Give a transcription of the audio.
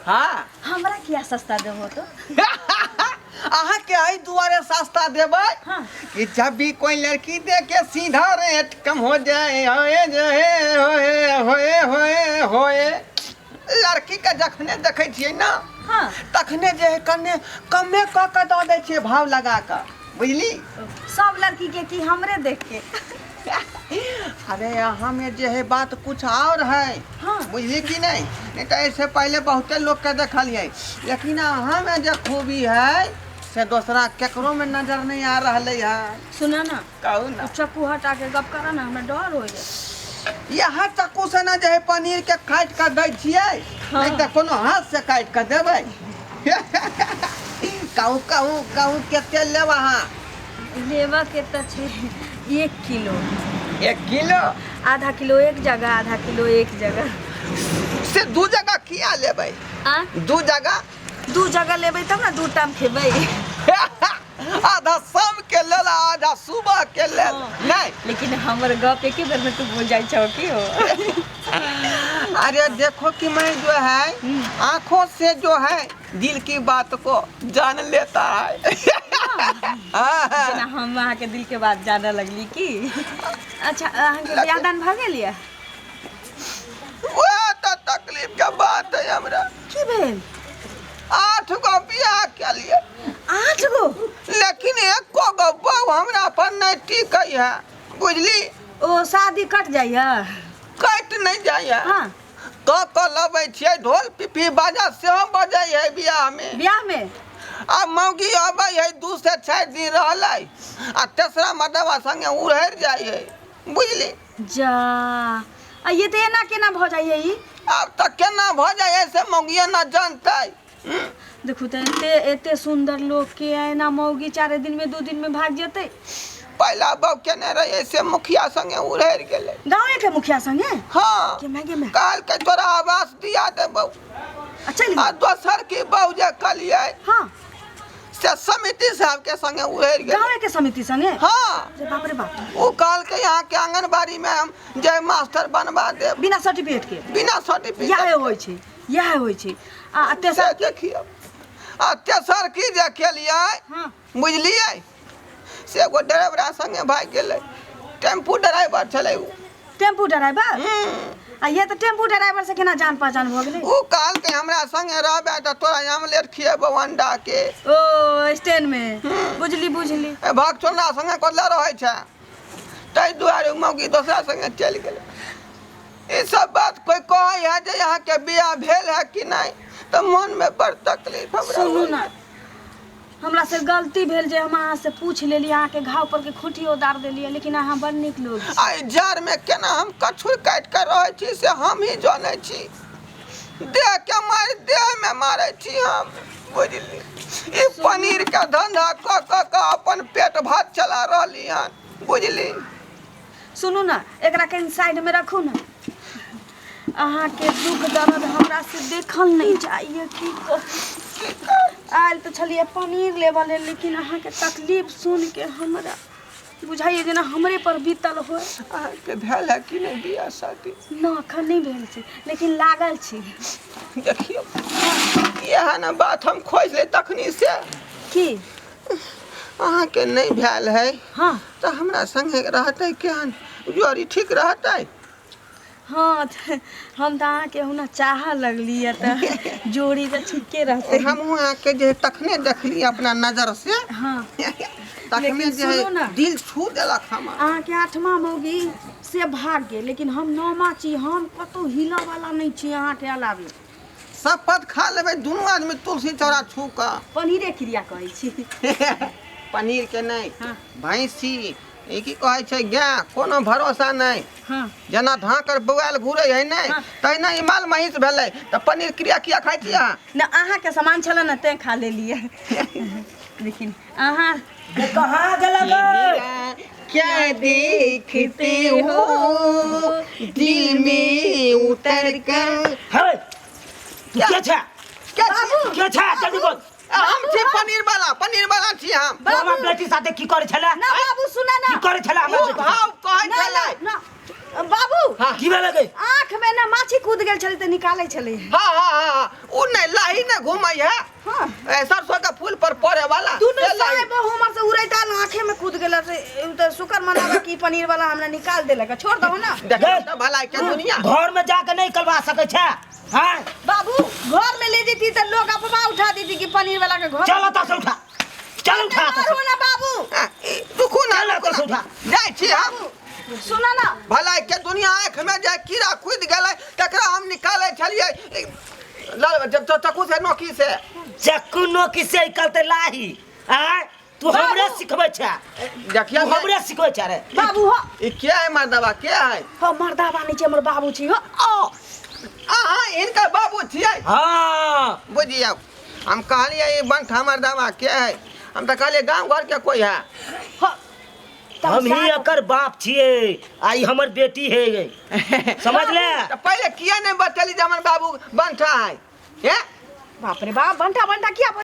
हाँ। हमरा किया सस्ता देबो तो? अहाँ के एहि दुआरे सस्ता देबै हाँ। कि जब भी कोई लड़की देखे सीधा रेट कम हो जाए, होए जाए, होए होए होए होए। लड़की के जखने देखै छियै ना, हाँ। तखने जे है कने कमे कऽ के दऽ दै छियै भाव लगा कऽ, बुझली? सब लड़की के की हमरे देख के? अरे यहाँ में जे है बात कुछ और है। हाँ। बुझली कि नहीं? नहीं तो ऐसे पहले बहुते लोग के देखलिए, लेकिन अहाँ में जे खूबी है से दोसरा केकरो में नजर नहीं आ रहा है। सुना ना। कहू ना। चक्कू हटा के गप करा ना, हमरा डर हो जाए। यहाँ चक्कू से ना जे है पनीर के काट के दै छियै। हाँ। नहीं तो कोनो हाथ से काट के देबै। कहू कहू कहू, कते लेब अहाँ? लेबऽ के तऽ छै 1 किलो। 1 किलो? आधा किलो एक जगह, आधा किलो एक जगह। से 2 जगह किया लेबै? आ? 2 जगह? 2 जगह लेबै तब ना 2 टाइम खेबै। आधा शाम के लेल, आधा सुबह के लेल। हाँ। नहीं। लेकिन हमर गप एके बेर में तू बोल जाइ छौ की हो? अरे देखो कि मैं जो है आंखों से जो है दिल की बात को जान लेता है। हाँ। जेना हम अहाँ के दिल के बात जाने लगली की। अच्छा, अहाँ के बियाह दान भऽ गेल ये? वह तो तकलीफ के बात है हमरा। की भेल? 8 गो बियाह केलिए। 8 गो? लेकिन एको गो बहू हमरा पर नहीं टिकै है, बुझली? ओ शादी कट जाइए? कट नहीं जाइए। हाँ। कऽ कऽ लबै छियै, ढोल पिपही बाजा सेहो बजै है बियाह में। बियाह में? आ मौगी अबै है 2 से 4 दिन रहलै आ तेसरा मर्दबा संगे उड़हरि जाइ है, बुझली? जा, आ ये तऽ एना केना भऽ जाइए ई? आब तऽ केना भऽ जाइ है से मौगिए ना जानतै। देखू तऽ एते एते सुंदर लोक के एना मौगी 4 दिन में 2 दिन में भाग जेतै। पहिला बहू केने रहियै से मुखिया संगे उड़हरि गेलै। गाँवे के मुखिया संगे? हाँ। गे माय, गे माय। कहलकै तोरा आवास दिया देबौ। आ चलि आ गेल। दोसर की बहू जे कहलियै, हाँ। से समिति साहब के संगे उड़हरि गेलै। गाँवे के समिति संगे? हाँ। रे बाप रे बाप। ओ कहलकै यहाँ के आंगनबाड़ी में हम जे मास्टर बनवा देब। बिना सर्टिफिकेट के? बिना सर्टिफिकेट। इएह होइ छै, इएह होइ छै। आ तेसर से देखियौ। आ तेसर की जे केलियै, हाँ। बुझलियै, से एगो ड्राइवरा संगे भागि गेलै, टेम्पू ड्राइवर छलै ओ। Tempo driver? हम्म। आ ये तऽ टेम्पू ड्राइवर से केना जान पहचान भऽ गेलै? ओ कहलकै हमरा संगे रहबै तऽ तोरा आमलेट खिएबौ अंडा के। ओ स्टैंड में। हम्म। बुझली बुझली। ए भगचोला संगे कतला रहै छै, ताहि दुआरे ओ मौगी दोसरा संगे चलि गेलै। ई सब बात कोई कहै है जे यहाँ के बियाह भेल है कि नहीं, तऽ मन में बड़ तकलीफ हमरा सुनू होइए। ना, हमरा से गलती भेल जे हम अहाँ से पूछ लेली, अहाँ के घाव पर के खूंटी उतार देलियै, लेकिन अहाँ बड़ नीक लोग छी। आ ई जाड़ में केना हम कछुर काटि के रहै छी से हम ही जानै छी। देह के मारि देह में मारै छी हम, बुझली? ई पनीर के धंधा कऽ कऽ कऽ अपन पेट भात चला रहली हन, बुझली? सुनू ना, एकरा कनि साइड में रखू ना। अहाँ के दुख दर्द हमरा से देखल नहीं जाइए, की कहू। आयल तऽ छलियै पनीर लेबऽ लेल, लेकिन अहाँ के तकलीफ सुन के हमरा बुझाइए जेना हमरे पर बीतल होय। अहाँके भेल है कि नहीं बियाह शादी? ना, एखन नहि भेल छै, लेकिन लागल छी। देखियौ, इएह ने बात हम खोजि ले तखनी से। की? अहाँके नहि भेल है? हाँ। तऽ हमरा संगे रहतै केहन जोड़ी ठीक रहतै? हाँ, तऽ हम तऽ अहाँके हुना चाहऽ लगलियै तऽ जोड़ी तऽ ठीके रहतै। हमहूँ अहाँके जे तखने देखली अपना नजर से, हाँ। तखने लेकिन जे है सुनू ना। दिल छू देलक हमर। अहाँके 8वां मौगी से भाग गेल, लेकिन हम 9वां छी, हम कतहु हिलऽ वाला नहि छी अहाँके अलावे। शपथ खा लेबै दुनू आदमी तुलसी चौरा छू कऽ। पनीरे क्रिया कहै छी। पनीर के नहि, हाँ। भैंसी ई की कहै छै गाय, कोनो भरोसा नहि। हाँ। जेना ढाकर बौआयल घुरै है नहि, हाँ। तहिना ई माल महींस भेलै। तऽ पनीर क्रिया किया खाइ छी अहाँ? ना, अहाँके सामान छलै ने तें खा लेलियै, लेकिन अहाँ कहाँ गेलै गै? क्या देखते हो दिल में उतर कर। हे, तू के छै? के छी? के छै? जल्दी बोल। हम छी पनीर वाला, पनीर वाला छी हम। तू हमरा बेटी साथे की करै छले? ना बाबू, सुना ना। की करै छले हमरा ओ बेटी साथे? भाव कहै ना, छलै। ना, ना। बाबू। हाँ। की भेलै गै? आँख में ना माछी कूद गेल छलै तऽ निकालै छलै। हाँ, हाँ, हाँ, हाँ। उ नहि ने घूमै है। हाँ। ए, सरसों के फूल पर पड़े वाला दुनू से लाही। साहेब हमर से उड़ैत आयल आंखे में कूद गेल से उ त शुक्र मनावा कि पनीर वाला हमरा निकाल देलक, छोड़ दहो ना। देखियौ तऽ भलाई के दुनिया। घर में जाके नहीं करवा सकै छै? हाँ बाबू घर में ले जेती त लोग अफवाह उठा देती कि पनीर वाला के घर। चल एतऽ से उठा, चल उठा एतऽ से। मारू ना बाबू। आ, ई, रुकू ना, चल रुकू एतऽ से ना। उठा। जाइ छी हम। सुना ना, भलाई के दुनिया आँख में जे कीड़ा कूद गेलै तकरा हम निकालै छलियै जब तो चक्कू से नोकी से। चक्कू नोकी से निकलते लाही। आय तू हमरे सिखबै छै? देखियौ तू हमरे सिखबै छै रे? बाबू हो। ई के है मर्दबा, के है? हो मर्दाबा नहीं छै, हमर बाबू छी हो। ओ अहाँ हिनकर बाबू छियै? हाँ। बुझियौ हम कहलियै ई बंठा मर्दबा के है, हम तऽ कहलियै गाँव घर के कोई है। हो तब हम ही एकर बाप छियै आ ई हमर बेटी है, समझ ले। तऽ पहिले किया नहि बतेली जे हमर बाबू बंठा है? हे बाप रे बाप, बंठा बंठा किया?